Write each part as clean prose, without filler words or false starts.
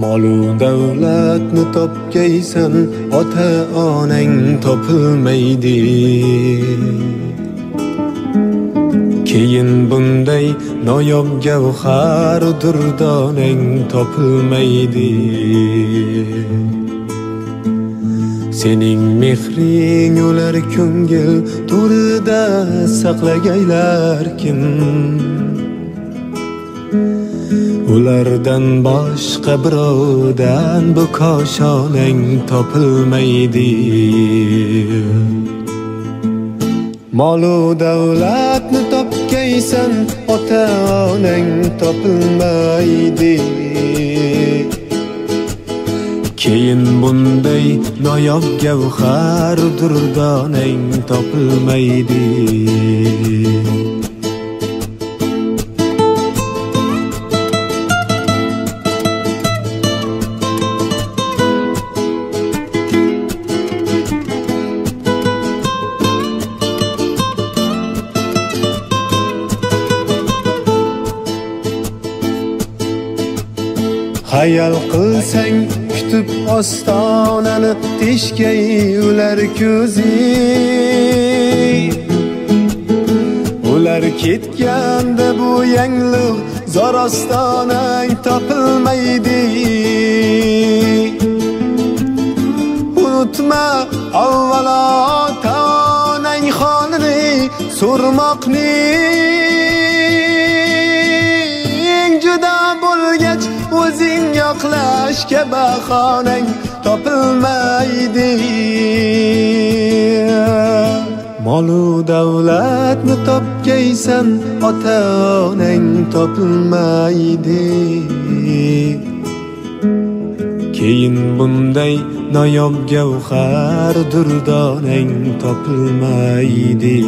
Molu davlatni topgaysan, ota onang topilmaydi. Keyin bunday noyob gavhar durdonang topilmaydi. Sening mehring ular ko'ngil to'rida saqlagaylar kim? Ulardan boshqa birovdan bu koshonang topilmaydi. Molu davlatni topgaysan, ota onang topilmaydi. Keyin bunday noyob gavhar durdonang topilmaydi. Hayal qilsang kutib ostonani teshkay ular ko'zi. Ular ketganda bu yangliq zor ostonang topilmaydi. Unutma avvalo ota onang holini so'rmoqning juda bo'lgach o'zing yoqlashga bahonang topilmaydi. Molu davlatni topgaysan, ota onang topilmaydi. Keyin bunday noyob gavhar durdonang topilmaydi.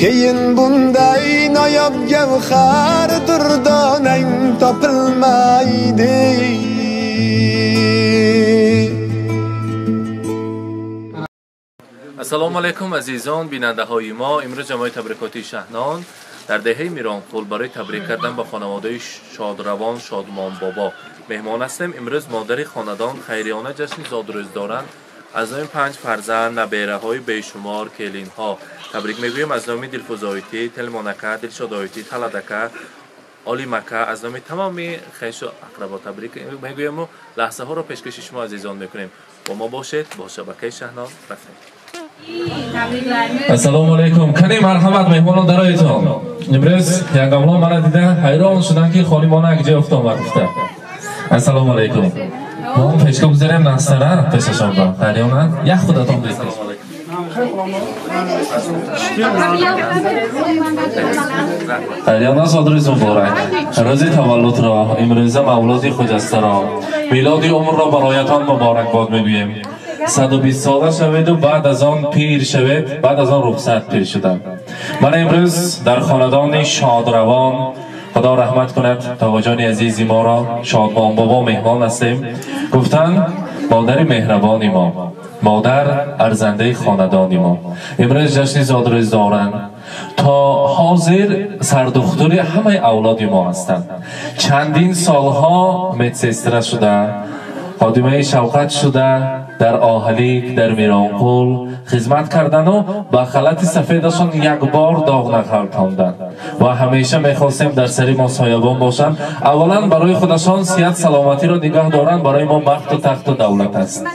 Keyin bunday noyob gavhar durdonang topilmaydi. Ассалому алайкум азизон бинандаҳои мо. Имрӯз ҷамоаи табрикотии Шаҳнон дар деҳаи Миронқул барои табрик кардан ба хонаводаи шодравон Шодмон бобо меҳмон ҳастем. Имрӯз модари хонадон хайриёна ҷашни зодрӯз доранд. Аз номи панҷ фарзанд, набераҳои бешумор, келинҳо табрик мегӯем. Аз номи Дилфузоитӣ, Телмонака, Дилшодоитӣ, Таладака, Олимака, аз номи тамоми хешу ақрабо табрик мегӯему лаҳзаҳоро пешкаши шумо азизон мекунем. Бо мо бошед, бо шабакаи Шаҳнон рафтем. Ассалому алайкум. Кани марҳамат меҳмонон дароитон. Имрӯз янгамлон мана дида ҳайрон шуданд, ки холимона якҷо ёфта омад гуфта. Ассалому алайкум. Мо пешка гузарем настара пешашон ба. Хайриёна як худатон бед. Хайриёна зодрӯз муборак. Рӯзи таваллудро, имрӯза мавлуди хуҷастаро, милоди умрро бароятон муборакбод мегӯем. 120 сола шаведу баъд аз он пир шавед, баъд аз он рухсат пир шудам. Ман имрӯз дар хонадони шодравон, худо раҳмат кунад тавоҷони азизи моро, Шодмон бобо меҳмон ҳастем. Гуфтанд модари меҳрабони мо, модар арзандаи хонадони мо имрӯз ҷашни зодрӯз доранд. То ҳозир сардухтури ҳамаи авлоди мо ҳастанд. Чандин солҳо медсестра шуда, ходимаи шавқат шуда, дар Оҳалик, дар Миронқул хизмат кардану ба халати сафедашон як бор доғ нағалтонданд ва ҳамеша мехостем дар сари мо соябон бошанд. Аввалан барои худашон сиҳат саломатиро нигоҳ доранд, барои мо бахту тахту давлат аст.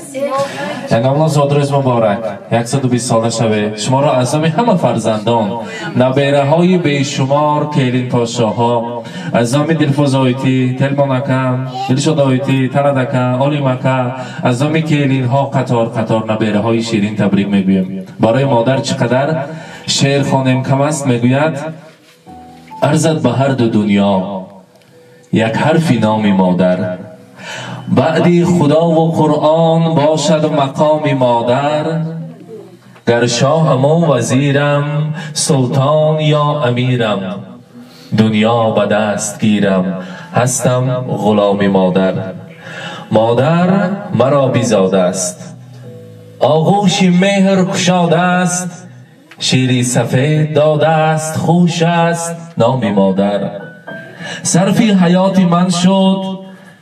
Янгамло зодрӯз муборак, 120 сола шавед. Шуморо аз номи ҳама фарзандон, набераҳои бешумор, келинпошоҳо, аз номи Дилфузоитӣ, Телмонака, Дилшодоитӣ, Тарадака, Олимака, аз номи келинҳо қатор қатор набераҳои ширин табрик мегӯем. Барои модар чӣ қадар шеър хонем кам аст. Мегӯяд: арзад ба ҳар ду дунё як ҳарфи номи модар, баъди худову Қуръон бошад мақоми модар. Гар шоҳаму вазирам, султон ё амирам, дунё ба даст гирам, ҳастам ғуломи модар. Модар маро бизодааст, оғӯши меҳр кушодааст, шири сафед додааст, хуш аст номи модар. صرفی حیات من شد،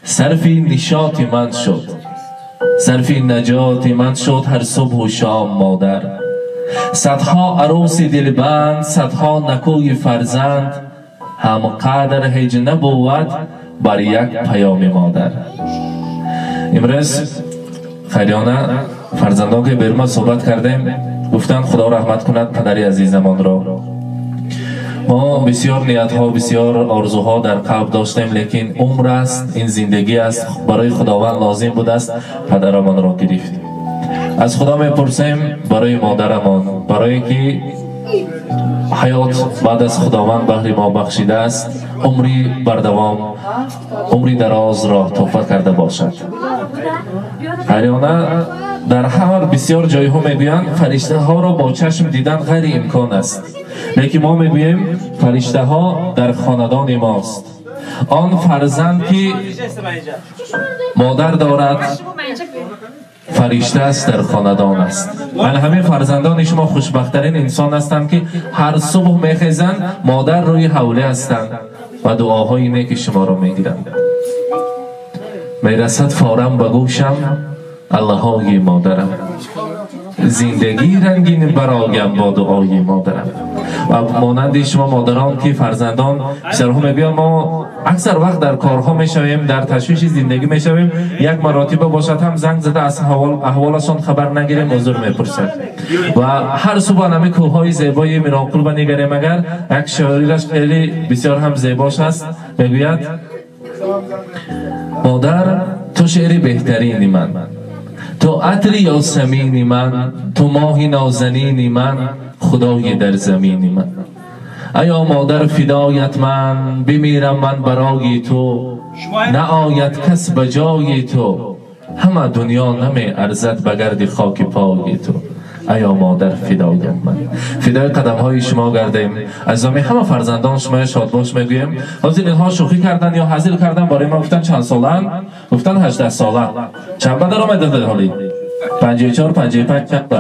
صرفی نشاط من شد، صرفی نجات من شد هر صبح و شام مادر. صدها عروس دلبند، صدها نکوی فرزند، هم قدر هیچ نبود بر یک پیام مادر. امروز خیریانه فرزندان که بیرون صحبت کردیم گفتند خدا رحمت کند پدر عزیزمان را. ما بسیار نیت‌ها، بسیار آرزوها در قلب داشتیم، لیکن عمر است، این زندگی است، برای خداوند لازم بود است پدرمان را گرفت. از خدا میپرسیم برای مادرمان، برای که حیات بعد از خداوند بهر ما بخشیده است، عمری بردوام، عمری دراز را تحفه کرده باشد. هریانه در هر بسیار جایها میگویند فرشته ها را با چشم دیدن غیر امکان است، لیکن ما میگوییم فرشته ها در خاندان ماست. آن فرزند که مادر دارد فرشته است، در خاندان است. من همه فرزندان شما خوشبخت‌ترین انسان هستند که هر صبح میخیزند مادر روی حوله هستند و دعاهای نیک شما را میگیرند. میرسد فارم به گوشم الله‌های مادرم، زندگی رنگین برایم با دعای مادرم. و مانند شما مادران که فرزندان پسرها میگویند ما اکثر وقت در کارها میشویم، در تشویش زندگی میشویم، یک مراتبه باشد هم زنگ زده از احوالشان خبر نگیریم، عذر میپرسد. و هر صبح همی کوههای زیبای میرانقل بنگریم، اگر یک شاعرش خیلی بسیار هم زیباش است، میگوید مادر تو شعر بهترینی من، تو عطر یاسمینی من، تو ماه نازنینی من، خدای در زمینی من. ایا مادر فدایت من، بمیرم من برای تو، نه آید کس به جای تو، همه دنیا نمی ارزد به گرد خاک پای تو. ایا مادر فدایت من. فدای قدم های شما گردیم. از نام همه فرزندان شما شاد باش میگویم. حاضر اینها شوخی کردن یا حاضر کردن برای ما گفتن چند سالن؟ گفتن 18 ساله. چند به در آمده حالی؟ 54 55 چند به؟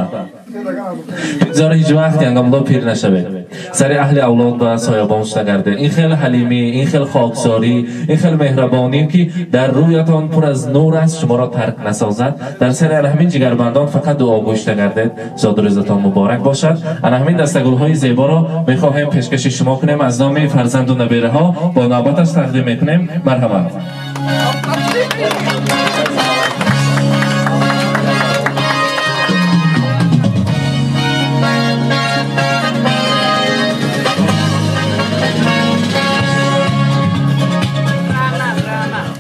بگذار هیچ وقت ینگاملا پیر نشوه، سر اهل اولاد به سایبانش نگرده. این خیلی حلیمی، این خیلی خاکساری، این خیلی مهربانی که در رویتان پر از نور است شما را ترک نسازد. در سر همین جگربندان فقط دعا گوش نگردید. زاد روزتان مبارک باشد. ان همین دستگل‌های زیبا را میخواهیم پیشکش شما کنیم از نام فرزند و نبیره ها با نوبتش تقدیم میکنیم. مرحبا.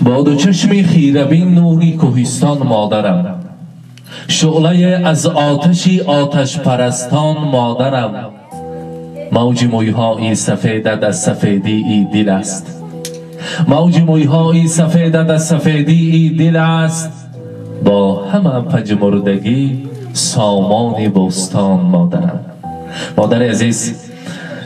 با دو چشمی خیره بین نوری کوهستان مادرم، شعله از آتشی آتش پرستان مادرم، موج مویهای سفیدت از سفیدی ای دل است، موج مویهای سفیدت از سفیدی ای دل است، با همه پژمردگی سامان بوستان مادرم. مادر عزیز،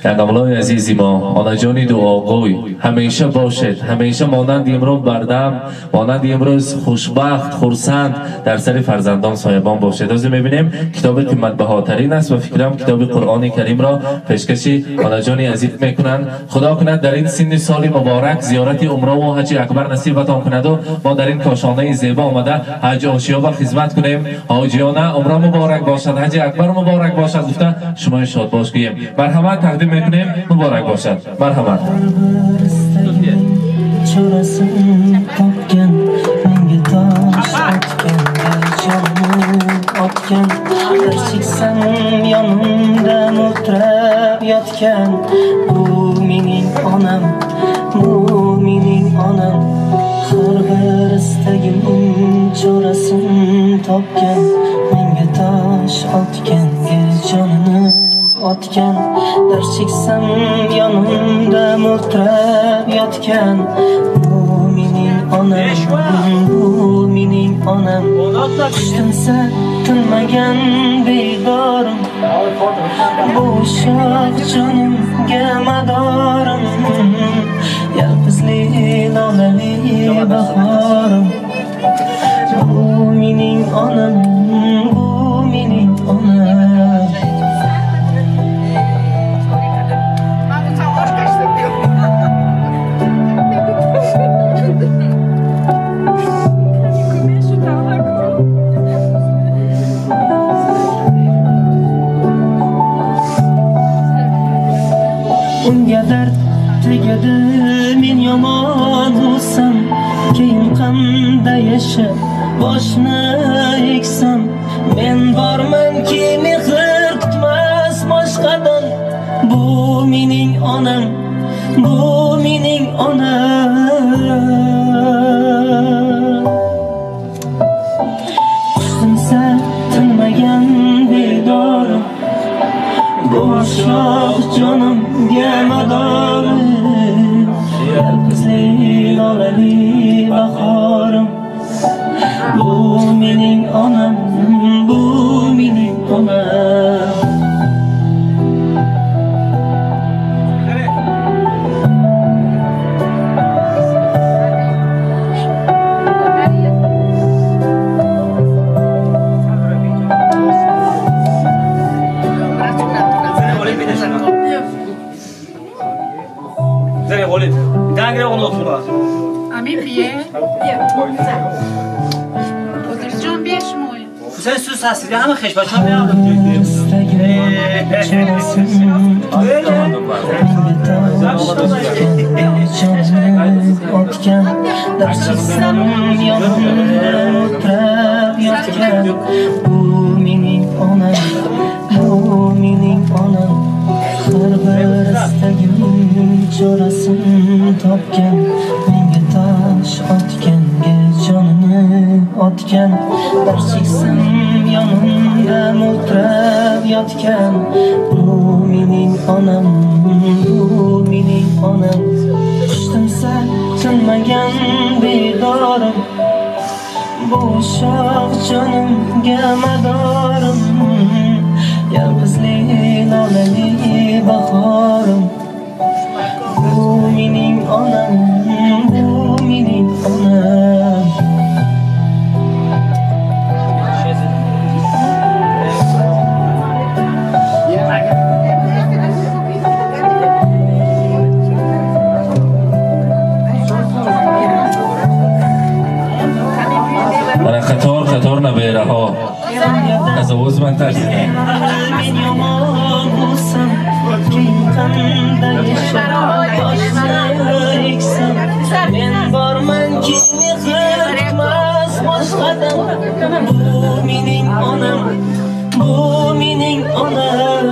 ینگاملای عزیزی ما، آناجانی دعاگوی همیشه باشد، همیشه مانند امروز بردم، مانند امروز خوشبخت خرسند در سر فرزندان سایبان باشد. از میبینیم کتاب قیمت بهاترین است و فکرم کتاب قرآن کریم را پیشکش آناجانی عزیز میکنند. خدا کند در این سن سال مبارک زیارت عمره و حج اکبر نصیبتان کند و ما در این کاشانه زیبا آمده حج آشیا و خدمت کنیم. حاجیانه عمره مبارک باشد، حج اکبر مبارک باشد. گفته شما شاد باش گوییم. مرحبا تقدیم میکنیم، مبارک باشد. مرحبا. Otgan dard cheksam yonimda mo'ltirab yotgan bu mening onam, bu mening onam. Qush tinsa tinmagan bedorim, bu shoq jonimga madorim, yalpizli lolali bahorim. Bu mening onam, bu mening onam. Tegadi men yomon bo'lsam, keyin qanday yashab boshni eksam. Men bormanki mehr kutmas boshqadan. Bu mening onam, bu mening onam. Tinsa tinmagan bedorim, bu shoh jonimga madorim. Yolg'izlik lolali bahorim. Bu mening onam, bu mening onam. امین بیه جان بیا شما حسین سوس هستی همه خش بچه‌ها میام. Bu mening onam, bu mening onam. Har bir istagim chorasini topgan, menga tosh otganga jonini otgan. Dard cheksam yonimda mo'ltirab yotgan. Bu mening onam, bu mening onam. Qush tinsa tinmagan bedorim, bu shoh jonimga madorim. Yolg'izlik lolali bahorim. Bu mening onam, bu mening onam. Mana qator qator nabiraho аз овоз ман тарсидам. Men yomon bo'lsam, keyin qanday yashab boshni eksam. Men bormanki mehr kutmas boshqadan. Bu mening onam, bu mening onam.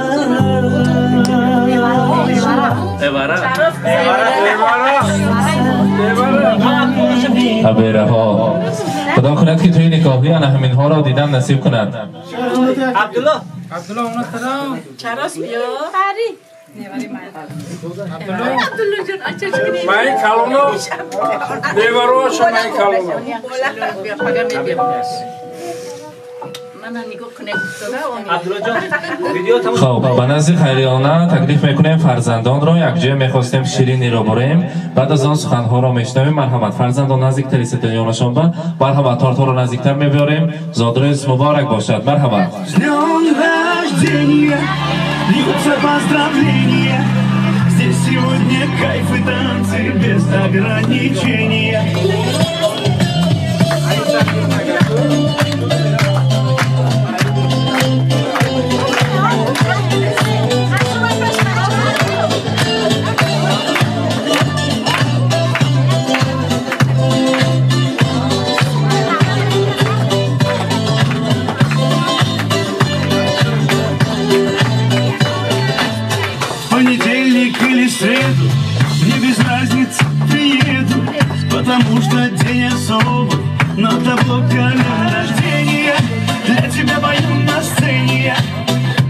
Nabiraho خدا کند که توی نکاحی انا همینها را دیدن نصیب کند. عبدالله عبدالله اونا ترا چراس بیا فری عبدالله جان اچھا چکنی من کلونو دیوارو شما کلونو خب به نزد خیریانه تکلیف میکنیم فرزندان را یک جای میخواستیم شیرینی را بریم، بعد از آن سخنها را میشنویم. مرحمت فرزندان نزدیکتر ایستادن به مرحمت تارتها را نزدیکتر میبریم. زادروز مبارک باشد. مرحمت. Среду, мне без разницы приеду, потому что день особый, но того дня рождения для тебя пою на сцене я.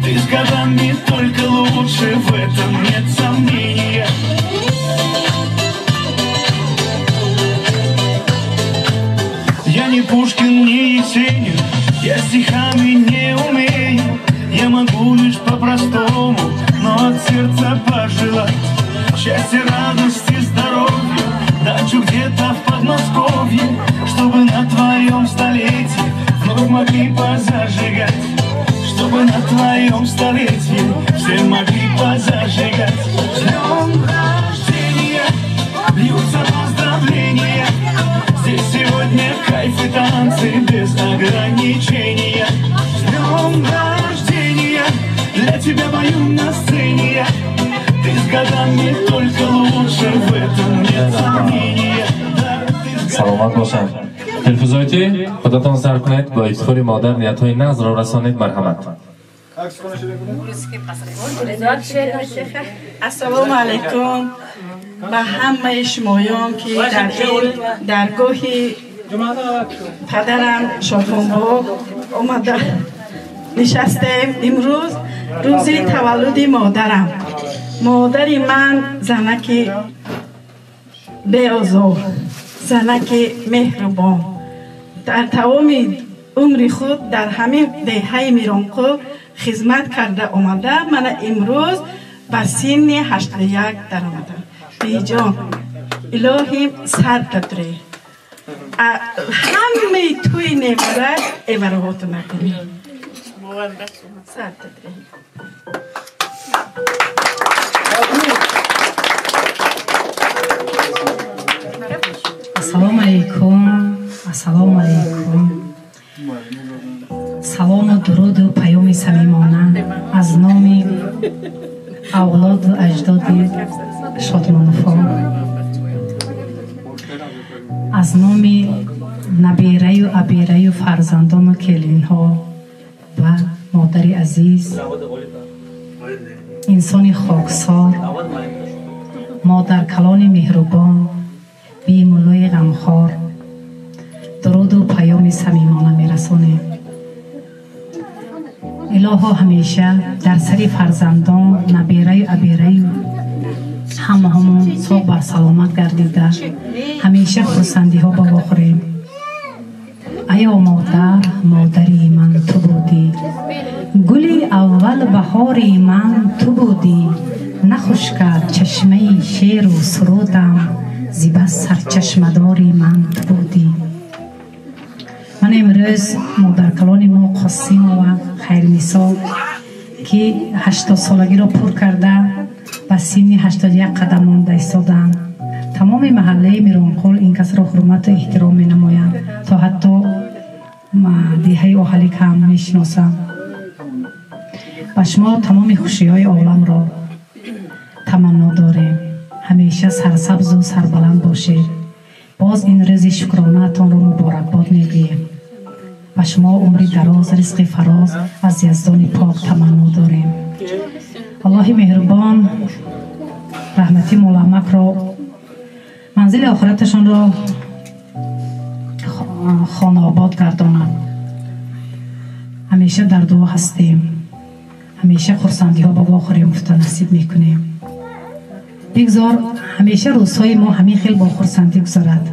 Ты с годами только лучше, в этом нет сомнения. Я не Пушкин, не Есенин, я стихами не умею, я могу лишь по-простому, но от сердца пожелать счастья, радости, здоровья, дачу где-то в Подмосковье, чтобы на твоем столетии вновь могли позажигать, чтобы на твоем столетии все могли позажигать. С днем рождения льются поздравления, здесь сегодня кайф и танцы без ограничения. С днем рождения для тебя пою на сцене я. Ты с годами только лучше, в этом нет сомнения. Саломат бошанд. Телфузоити худатон сар кунед, бо ифтихори модар ниятҳои нағзро расонед, марҳамат. Ассалому алайкум ба ҳамаи шумоён, ки дар ин даргоҳи падарам Шодмонбобо омада нишастем. Имрӯз рӯзи таваллуди модарам. Модари ман занаки беозор, занаки меҳрубон. Дар тамоми умри худ дар ҳамин деҳаи Миронқул хизмат карда омада, мана имрӯз ба синни 81 даромадам. Биҷон, илоҳим сар дадре. Ҳамаи тӯи невара эвароҳоту накунӣ. Сар дадре. Ассалому алайкум, ассалому алайкум. Салому дуруду паёми самимона аз номи авлоду аҷдоди Шодмоновҳо, аз номи набераю абераю фарзандону келинҳо ва модари азиз, инсони хоксор, модаркалони меҳрубон, бемуллои ғамхор дуруду паёми самимона мерасонем. Илоҳо ҳамеша дар сари фарзандон, набераю абераю ҳамаҳамон соғ барсаломат гардида, ҳамеша хурсандиҳо ба вохӯрем. Аё модар, модари ман ту будӣ, гули аввал баҳори ман ту будӣ, нахушкад чашмаи шеру сурудам, зибас сарчашмадори ман ту будӣ. Ман имрӯз модаркалони мо Қосимова Хайрнисо, ки 80 солагиро пур карда ба синни 81 қадам монда истодаанд. Тамоми маҳаллаи Миронқул ин касро ҳурмату эҳтиром менамоянд, то ҳатто деҳаи Оҳалик ҳам мешиносанд. Ба шумо тамоми хушиҳои оламро таманно дорем. Ҳамеша сарсабзу сарбаланд бошед. Боз ин рӯзи шукронаатонро муборакбод мегӯем. Ба шумо умри дароз, ризқи фароз аз Яздони пок таманно дорем. Аллоҳи меҳрубон раҳмати Мулламакро, манзили охираташонро хонаобод гардонад. Ҳамеша дар дуо ҳастем, ҳамеша хурсандиҳо ба вохӯрем гуфта насиб мекунем. Бигзор ҳамеша рӯзҳои мо ҳамин хел бо хурсандӣ гузарад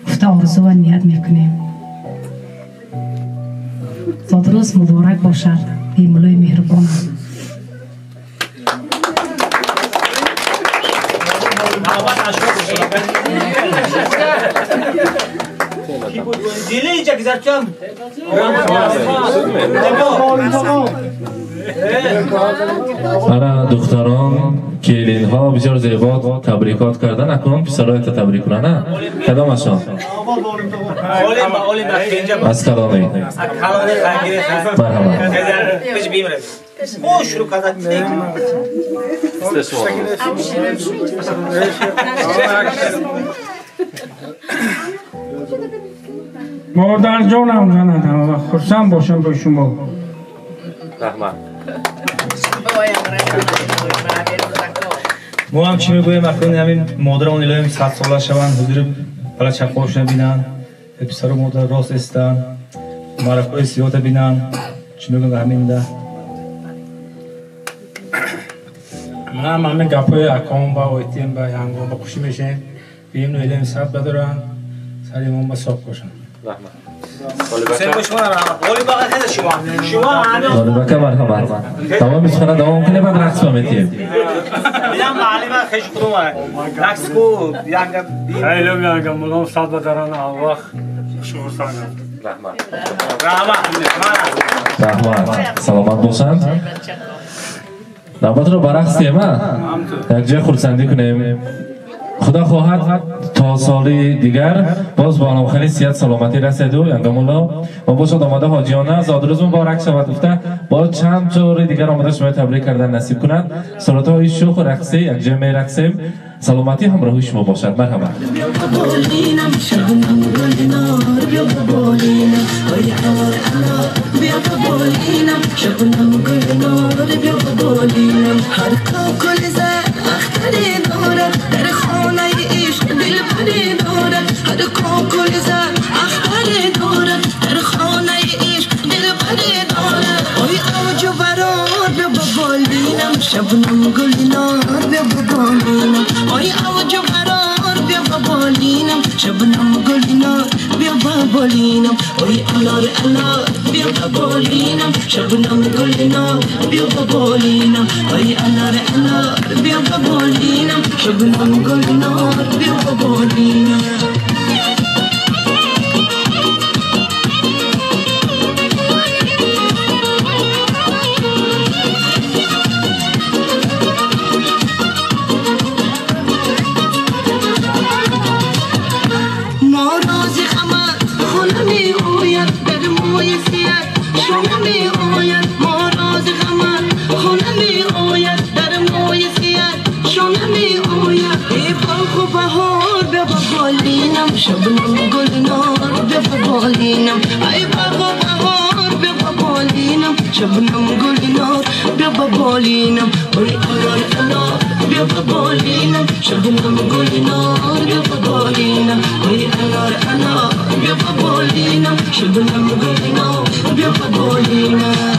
гуфта орзу ва ният мекунем. Зодрӯз муборак бошад, бемуллои меҳрубонам. Ана духтарон, келинҳо бисёр зебо табрикот кардан. Акнун писароята табрик кунанд, а? Кадомашон? Аз калони. Марҳамат. Модарҷонам занадам ва хурсанд бошам бо шумо. Раҳмат. Мо ҳам чӣ мегӯем, акнун ҳамин модарон илоҳим 100 сола шаванд, ҳузури балачақҳошона бинанд, писару модар рост истанд, маъракҳои сиёта бинанд. Чӣ мегӯем ҳаминда? Манам ҳамин гапҳои аком ба ойтим ба янгом ба хушӣ мешем. Бием илоҳим сад бадоранд, сари мо ба соқ бошанд. Раҳмат. Ғолибака марҳамат. Тамоми сухана давом кунем, баъд рақс метиҳем. Раҳмат. Раҳмат. Саломат бошанд. Навбатро ба рақс тема. Якҷоя хурсандӣ кунем. Худо хоҳад تا سال دیگر باز با آنام خیلی صحت سلامتی رسید و ینگام الله و باشد آمده حاجیانه زادروز مبارک شود گفته با چند جور دیگر آمده شما تبریک کردن نصیب کند. سرعت های شوخ و رقصی یک جمع رقصیم. سلامتی همراهی شما باشد. مرحبا. شبنم گلنار بیا بالینم آی اوج و قرار بیا بالینم شبنم گلنار بیا بالینم آی انار انار بیا بالینم شبنم گلنار بیا بالینم آی انار انار بیا بالینم شبنم گلنار بیا بالینم. شبنم گلنار بیا بالینم ای باغ و بهار بیا بالینم شبنم گلنار بیا بالینم ای انار انار بیا بالینم شبنم گلنار بیا بالینم ای انار انار بیا بالینم شبنم گلنار بیا بالینم.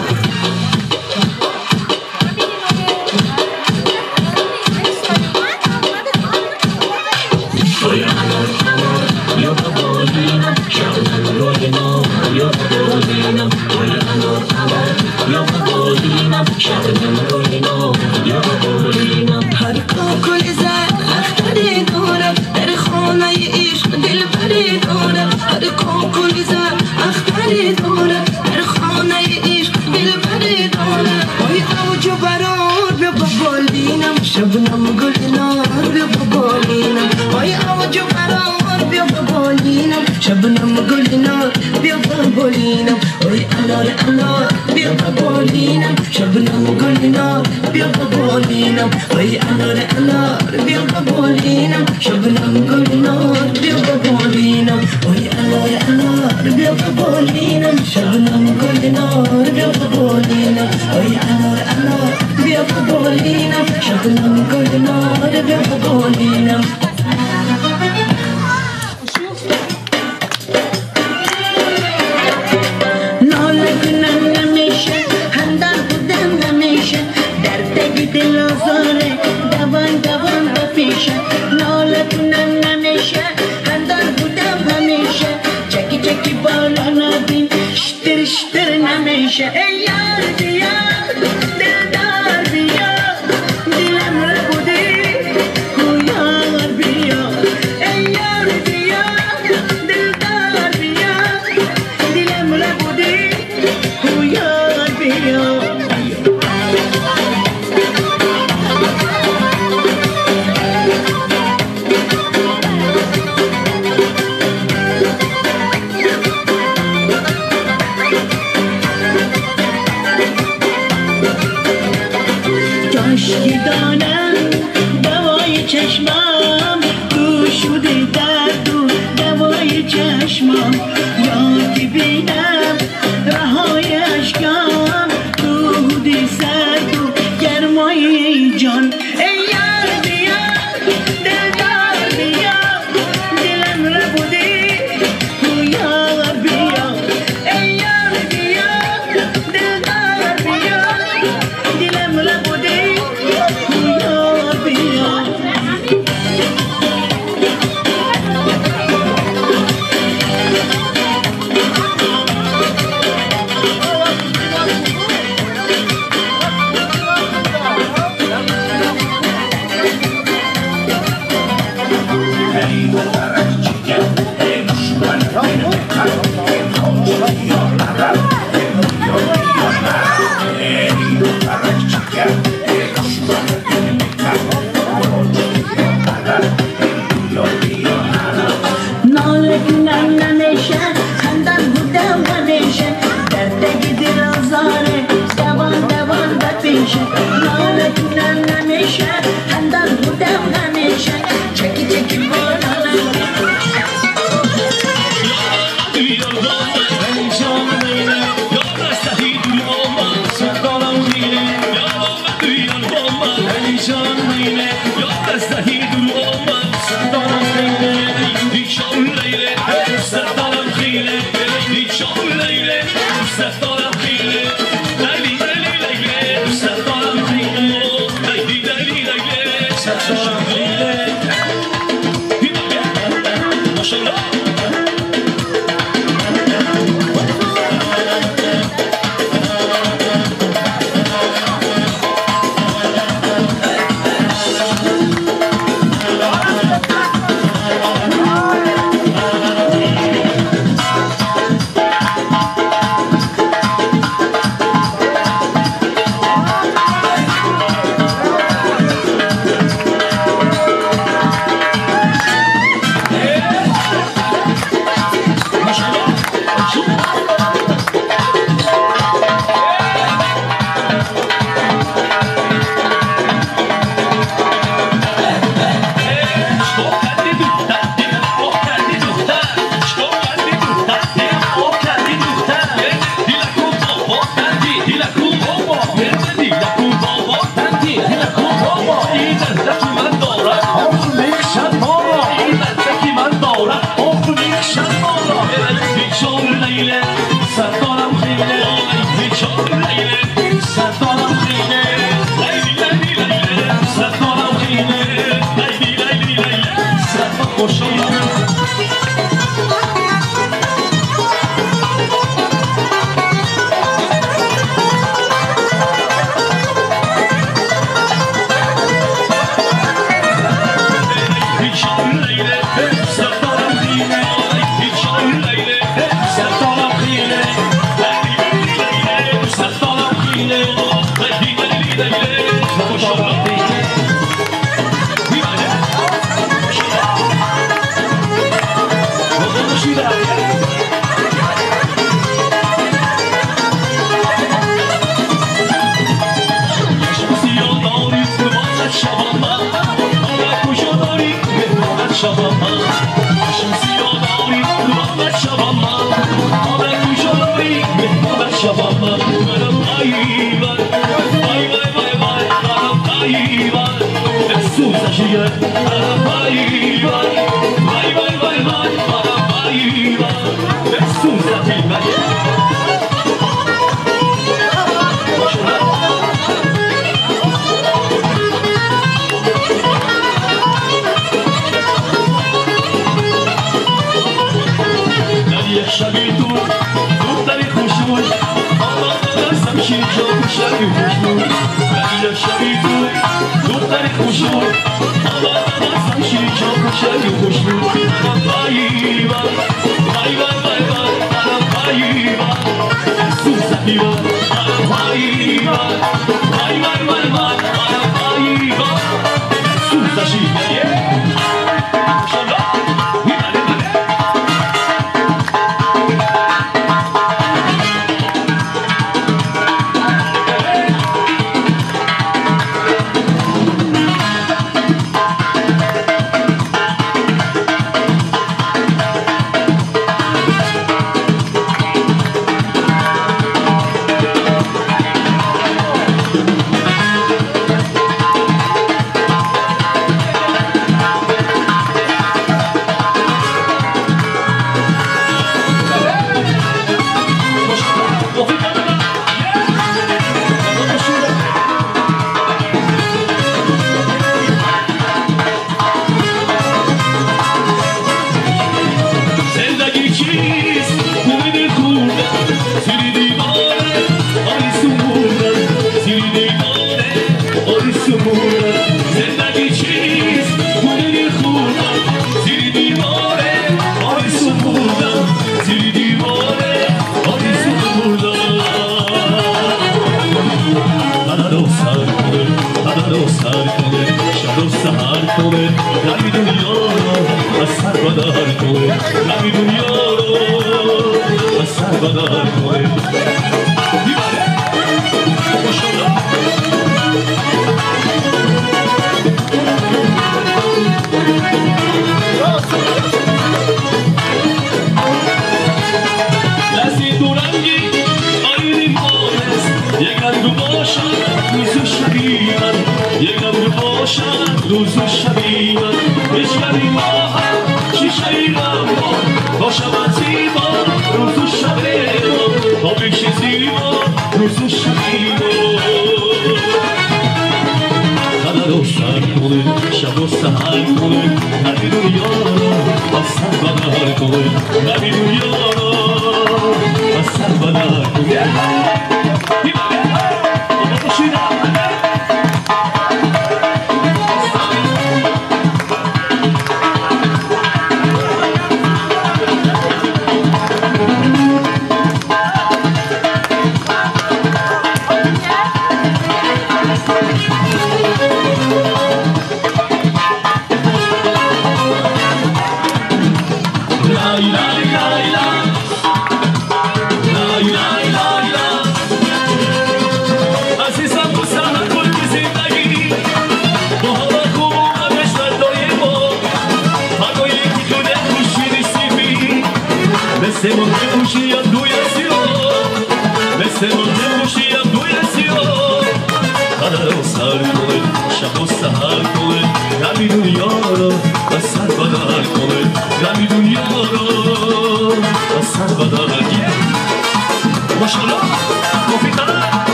هر کاکل زن اختری دارد در خانه عشق دلبری دارد هر کاکل زن اختری دارد در خانه عشق دلبری دارد آی اوج و برار بیا بالینم شبنم گلنار بیا بالینم آی اوج و برار بیا بالینم شبنم گلنار بیا بالینم آی انار انار بیا بالینم شبنم گلنار بیا بالینم آی انار انار بیا بالینم شبنم گلنار بیا بالینم آی انار انار بیا بالینم شبنم گلنار بیا بالینم آی انار انار بیا بالینم شبنم گلنار بیا بالینم. ای یار بیا دلدار بیا دلم ربوده یار بیا ای یار بیا دلدار بیا دلم ربوده یار بیا. دانم دوای چشمم تو شده درد و دوای چشمم یا که بینم رهای اشکم تو بودی سرد و گرمای جان ای یار بیا دلدار بیا دلم ربوده یار بیا ای یار بیا دلدار بیا دلم ربوده. Yo, شوم من چشم سیاه داری رامت شوم من آب کوچه داری مهمانت شوم من منم ای وای وای وای وای وای منم ای وای سوز شیه منم ای وای وای وای وای وای منم ای وای سوز شیه. شبی تو دختری خوشروی آمان دستم شیر جان شبی خوشروی در شبی تو دختری خوشروی آمان دستم شیر جان شبی خوشروی وای وای وای وای وای وای وای سوزنی وای وای وای وای وای وای وای وای سوزشی.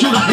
Should I?